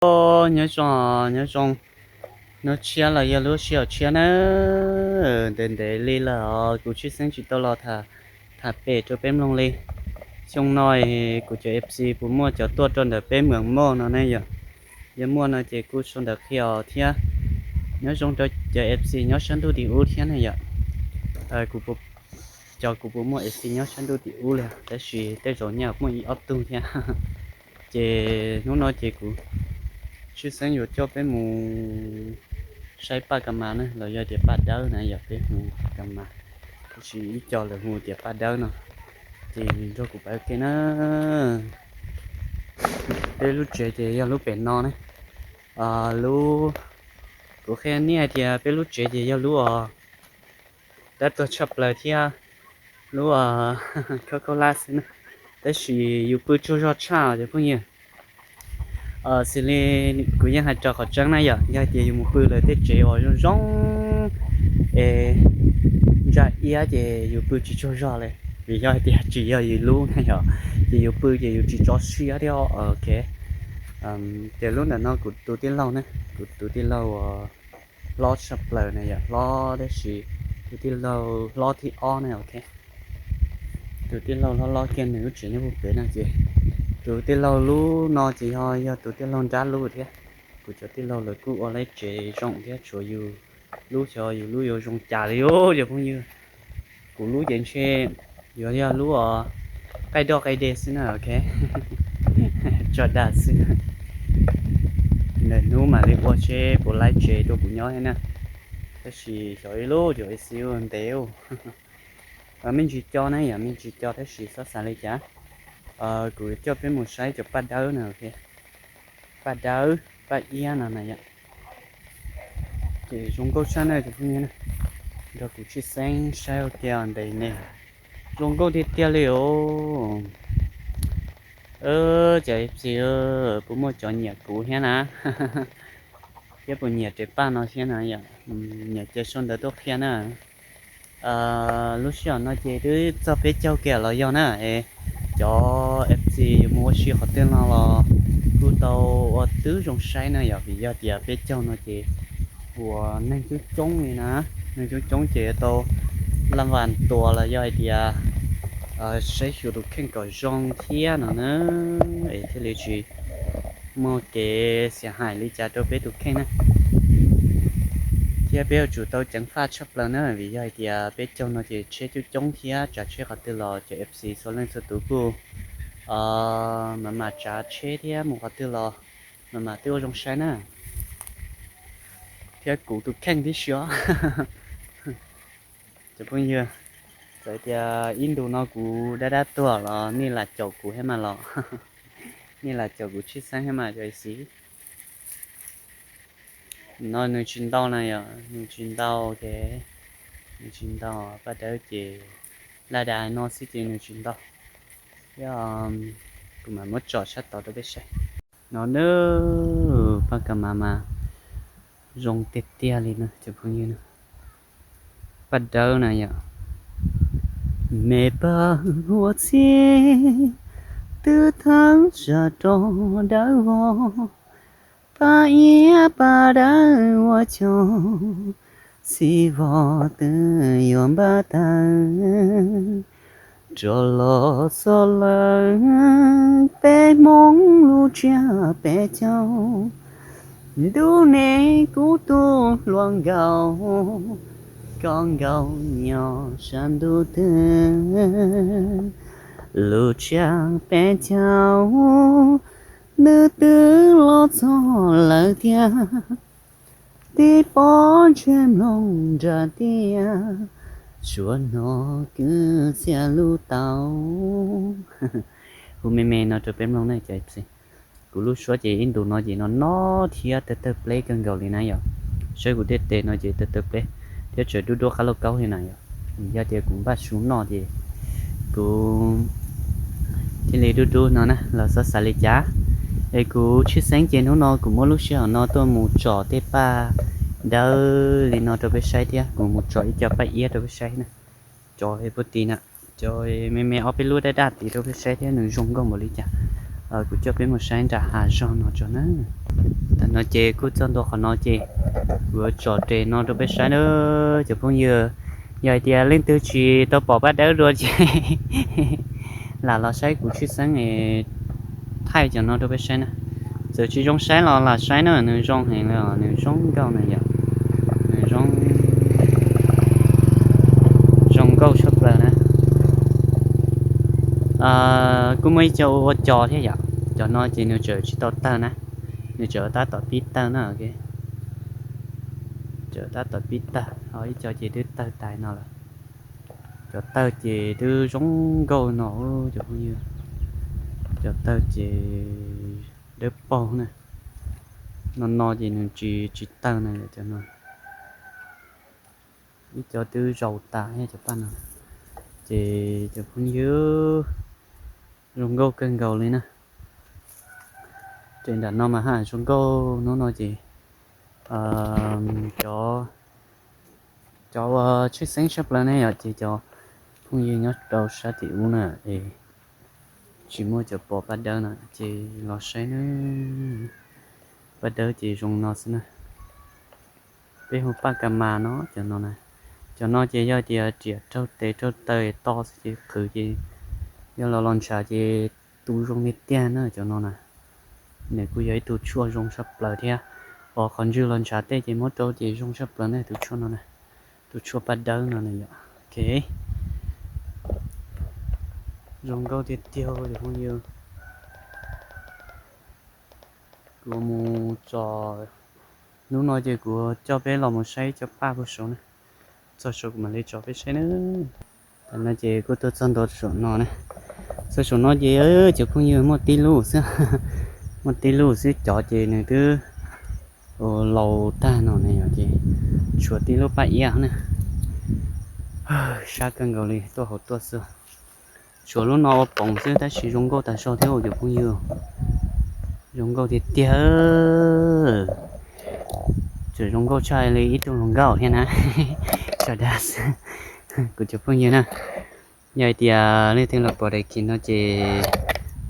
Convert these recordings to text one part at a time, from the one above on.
Nyob zoo, nyob zoo, hnub tshiab los yog lub sij hawm tshiab na, ntev ntev li lawm os kuv tshwj xeeb tsis tau los tham pem rau peb mloog li. Xyoo no kuv cov F C puas muaj cov tuaj rau ntawm peb Mws Mauj no ne yom? Yog muaj no ces kuj sau ntawv qhia os thiab. Nyob zoo rau cov F C nyob sab ntuj tim ub thiab ne yom? Cov kuv puas muaj F C nyob sab ntuj tim ub li, tab sis tej zaum nyaj muaj ib ob tug thiab. Ces hnub no ces kuv tshwj xeeb yuav coj peb mus saib Paj Kas Mas na, los yog tias Paj Dawb na yom, peb hu Kas Mas, tab sis ib co lawv hu tias Paj Dawb no. Ces nrog kuv pais ua ke na. Peb lub tsev ces yog lub pem no ne. Lub, kuv qhia nej hais tias peb lub tsev ces yog lub uas dab tuag tshaj plaws thiab lub khaub khaub lab xwb na, tab sis yus pw tsaug zog tshaj cov phooj ywg. Xws li kuv yeej hais rau qhov tseeb na yom, yog hais tias yus mus pw lawv tej tsev uas zoo zoo es ntsa iab ces yus pw tsis tsaug zog li, vim yog hais tias tsis yog yus lub na yom, ces yus pw ces yus tsis tso siab thiab. Ok, ces lub ntawm no kuv tus tij laug na, kuv tus tij laug uas hlob tshaj plaws na yom, hlob tab sis tus tij laug hlob thib ob na, ok. Tus tij laug hlob hlob kiag nws lub tsev nyob puag pem no ces tus tij laug lub no ces yog, yog tus tij laug nrab lub thiab. Kuv cov tij laug lawv kuj ua lub tsev zoo thiab, tshuav yus lub xyov yus lub yuav zoo cas li os cov phooj ywg. Kuv lub ces ntshe yuav yog lub os qaij doj qaij deg xwb na, ok. Tso dag xwb. Lwm hnub mam li ua seb puas laib tsev rau kuv nyob thiab na. Tab sis xyov ib lub cov F C ntev, me ntsis co na yom, me ntsis co tab sis txhob xav li cas. Kuv coj peb mus saib cov paj dawb na, paj dawb paj iab no na yom. Ces zoo nkauj tshaj na cov phooj ywg na, nrog kuv tshwj xeeb saib ua ke ntev ne. Zoo nkauj tiag tiag li os. Cov F C puas muaj cov nyiam kuv thiab na, thiab puas nyiam tej paj no thiab na yom? Nyiam ces sau ntawv tuaj qhia na. Lub sij hawm no ces twb txog peb caug kiag los yog na. Cov F C yuav mus ua si qhov twg no los kuj tau ua tib zoo saib na yom, vim yog tias peb caug no ces ua neeg coob coob li na, neeg coob coob ces tau laj vas tuas los yog hais tias saib xyuas tus kheej kom zoo thiab no na, es thiaj li tsis muaj kev xiam hais li cas rau peb tus kheej na. Thiab peb yuav tsum tau ceev faj tshaj plaws na, vim yog hais tias peb caug no ces tsheb coob coob thiab tsav tsheb qhov twg los cov F C txhua leej txhua tus kuj mam mam tsav tsheb thiab mus qhov twg los mam mam twb ua zoo saib na. Thiab kuv tus kheej tib si os. Cov phooj ywg, txawm tias ib ntus no kuv dab dab tuag los nej lam caum kuv thiab mas los, nej lam caum kuv tshwj xeeb thiab mas cov F C. No nws tsis ntau na yom, nws tsis ntau, ok, nws tsis ntau, paj dawb ces laj das no xwb ces nws tsis ntau. Thiab kuv mam muab tso sab tod rau peb saib. No na, paj kas mas mas zoo tiag tiag li na cov phooj ywg na. Paj dawb na yom. Me pawg hwj txhij twb thawb zam rau dawb vog, paj iab paj dawb ua caum, txhij vog twb yuav npaj tawg rov los txog lawm peb Hmoob lub tsiab peb caug. Ntuj ne kuv tus hluas nkauj, koj nkaus nyob sab ntuj twg? Lub tsiab peb caug, nws twb los txog lawm tiag. Tib pob ntseg mloog nram tiaj, suab no kwv txhiaj lub tau. Hu me me no rau peb mloog na cov F C. Kuv lub suab ces ib ntus no ces no no thiab tawg tawg pleb kawg nkaus li na yom. Saib kuv tej tes no ces tawg tawg pleb thiab tseem dub duab qab lauj kaub li na yom. Yog tias kuv npaj su noj ces kuv thiaj li dub dub no na, los txhob xav li cas. Es kuv tshwj xeeb ces hnub no kuv muab lub sij hawm no tuaj mus tsom tej paj dawb li no rau peb saib thiab, kuv mus tsom ib co paj iab rau peb saib na. Tsom puag tid na, tsom me me ob peb lub daj daj tid rau peb saib thiab nws zoo nkauj npaum li cas. Kuv coj peb mus saib nram hav zog no tso na. Tam no ces kuj txog ntua qhov no ces kuv yuav tsom tes no rau peb saib na cov phooj ywg. Yog hais tias leej twg tsis tau pom paj dawb dua ces lam los saib kuv tshwj xeeb es thaij cov no rau peb saib na. Txawm tsis zoo saib los lam saib na, nws zoo heev li os, nws zoo nkauj na yom. Nws zoo, zoo nkauj tshaj plaws na. Kuj muaj ib co ua co thiab yom. Cov no ces nws tseem tsis tau tawg na, nws tseem tab tom pib tawg na. Tseem tab tom pib tawg, ho ib co ces twb tawg tas no lawm. Cov tawg ces twb zoo nkauj no cov phooj ywg. Cov tawg ces dawb paug na. No no ces nws tsis tsis tawg na yom, cov no. Ib co twb zaus tas thiab cov paj no. Ces cov phooj ywg, zoo nkauj kawg nkaus li na. Ces nram no mas haj zoo nkauj, hnub no ces cov, cov uas tshwj xeeb tshaj plaws ne yom, ces cov phooj ywg nyob rau sab tim ub na es tsis muaj cov pom paj dawb no ces los saib na. Paj dawb ces zoo no xwb na. Peb hu paj ka mas no cov no na. Cov no ces yog tias riam raug tes raug taw to xwb ces qhwv ces yog los los ntshav ces tu zoo tiag tiag na cov no na. Nws kuj yog ib tug tshuaj zoo tshaj plaws thiab. Os, qhov ntswg los ntshav tej ces muab rau ces zoo tshaj plaws na tus tshuaj no na. Tus tshuaj paj dawb no na yom. Ok, zoo nkauj tiag tiag cov phooj ywg. Kuv mus tso, hnub no ces kuv coj peb los mus saib cov paj puag saud na. Txog saud kuv mam li tso peb saib na. Tam no ces kuj tuaj txog ntua saum no na. Txog saum no ces cov phooj ywg muaj tib lub xwb, muaj tib lub xwb, cov ces nws twb laus tag no ne yom, ces tshuav tib lub paj iab na. Sab kawg nkaus li, tuaj hauv tuaj xwb. Tshuav lub no ua poom xwb tab sis zoo nkauj tas zog thiab cov phooj ywg. Zoo nkauj tiag tiag. Tseem zoo nkauj tshaj li ib tug hluas nkauj thiab na. Tso dag xwb kuv cov phooj ywg na. Yog hais tias leej twg los pom daim clip no ces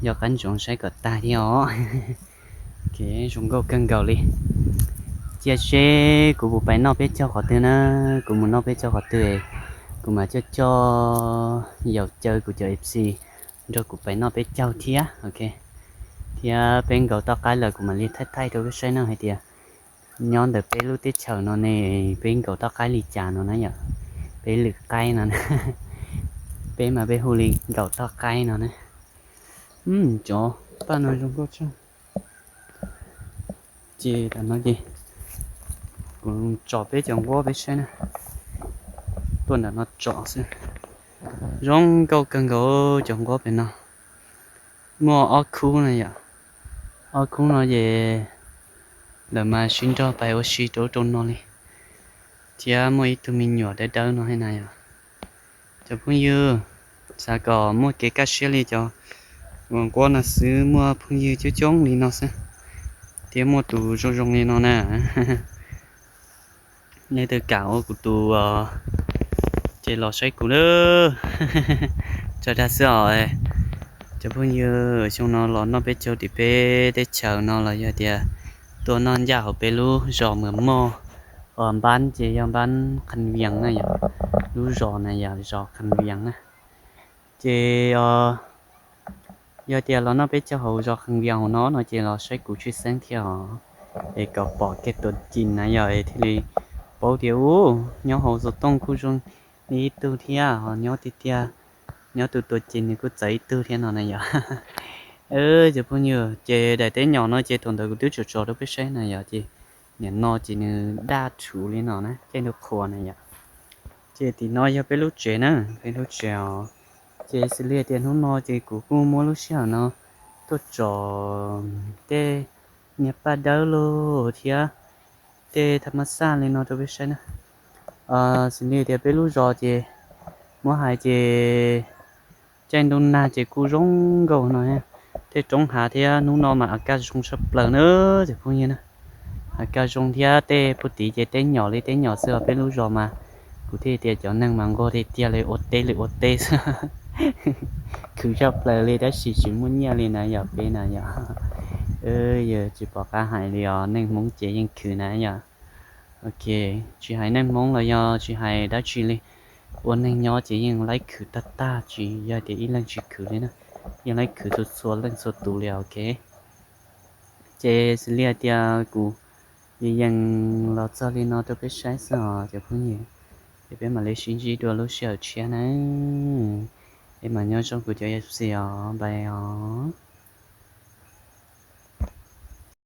yog qab ntsoov saib kom tag thiab os. Zoo nkauj kawg nkaus li. Cia seb kuv mus pais noj peb caug qhov twg na, kuv mus noj peb caug qhov twg, kuv mam coj coj yaum caw kuv cov F C nrog kuv pais noj peb caug thiab, ok. Thiab peb nkaus toj qaib lawm kuv mam li thaij thaij rau peb saib na hais tias nyob ntawm peb lub teb chaws no ne, peb nkaus toj qaib li cas no na yom. Peb lwm qaib no na, peb mas peb hu li nkaus toj qaib no na. Cov paj no zoo nkauj tshaj. Ces tam no ces kuv tsom peb cov nquab peb saib na. Tuaj nram no tsom xwb. Zoo nkauj kawg nkaus cov nquab pem no. Muaj ob khub na yom. Ob khub no ces lawv mas sib nrog pais ua si rau ub rau no li. Thiab muaj ib tug me nyuam dawb dawb no thiab na yom. Cov phooj ywg, xav kom muaj kev kaj siab li cov uas nquab no xwb, muaj phooj ywg coob coob li no xwb, thiab muaj tus zoo zoo li no na. Nej twg kam ua kuv tus ces los saib kuv lawm. Tso dag xwb os. Cov phooj ywg, xyoo no los noj peb caug tim peb teb chaws no los yog tias tuaj noj ncaj hauv peb lub zos Mws Moj, npab ces yog npab Khanh Vias na yom. Lub zos na yom, zos Khanh Vias na. Ces yog tias los noj peb caug hauv zos Khanh Vias hauv no no ces los saib kuv tshwj xeeb thiab os, es kom pom kiag tus cim na yom, es thiaj li paub tias ub, nyob hauv xov tooj kuj zoo li ib tug thiab, ho nyob tiag tiag, nyob tus tua cim nws kuj txawv ib tug thiab no na yom. Cov phooj ywg, ces daim teb nyom no ces thaum ntawd kuv twb tso tso rau peb saib na yom, ces nim no ces nws daj rhuv li no na, caij ntu qhua na yom. Ces tim no yog peb lub tsev na, peb lub tsev os. Ces xws li tias hnub no ces kuv kuj muab lub sij hawm no tuaj tsom tej niag paj dawb los thiab tej thaj mab xaj li no rau peb saib na. Xws li tias peb lub zos ces muab hais ces caij ntuj nag ces kuj zoo nkauj no, tej roob hav thiab hnub no mas a kaj zoo tshaj plaws na, cov phooj ywg na. A kaj zoo thiab tej puag tid ces teb nyom li teb nyom xwb os, peb lub zos mas kuv thiaj tias cov neeg mas nquag tiag tiag li ua teb li ua teb xwb. Khwv tshaj plaws li tab sis tsis muaj nyiaj li na yom, peb na yom. Yog tsis pom qab hais li os, neej Hmoob ces yeej khwv na yom. Ok, tsis hais neej Hmoob los yog tsis hais dab tsi li, ua neeg nyob ces yeej laib khwv tag tag, tsis yog tias ib leeg tsis khwv li na, yeej laib khwv txhua txhua leej txhua tus li. Ok, ces xws li hais tias kuv yees los txog li no rau peb saib xwb os cov phooj ywg, ces peb mam li sib ntsib dua lub sij hawm tshiab na. Peb mam nyob zoo kuv cov ua si os, bye os.